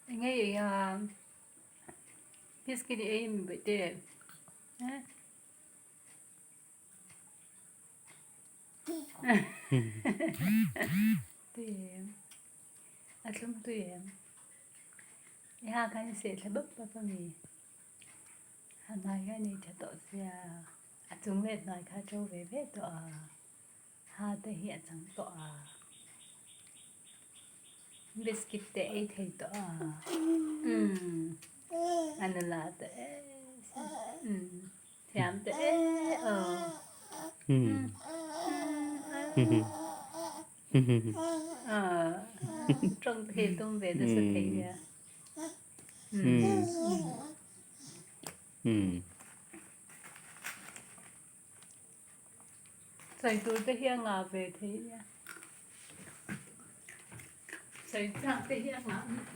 Enge i a biscuit i ei mi bawihte eh. Tui em a thlum tui em i ha khan i seh thla bawp bawp a mi ha hmai hian ei tha tawh sia a chung leh hnuai kha a to ve ve tawh a ha te hi a chang tawh a biscuit te ei thei tawh a umm a nula te umm. Thiam te e aw. Tawng te hi tum ve nasa thei nia. Sawi tur te hi a ngah ve thei nia. Sawi chak te hi a ngah.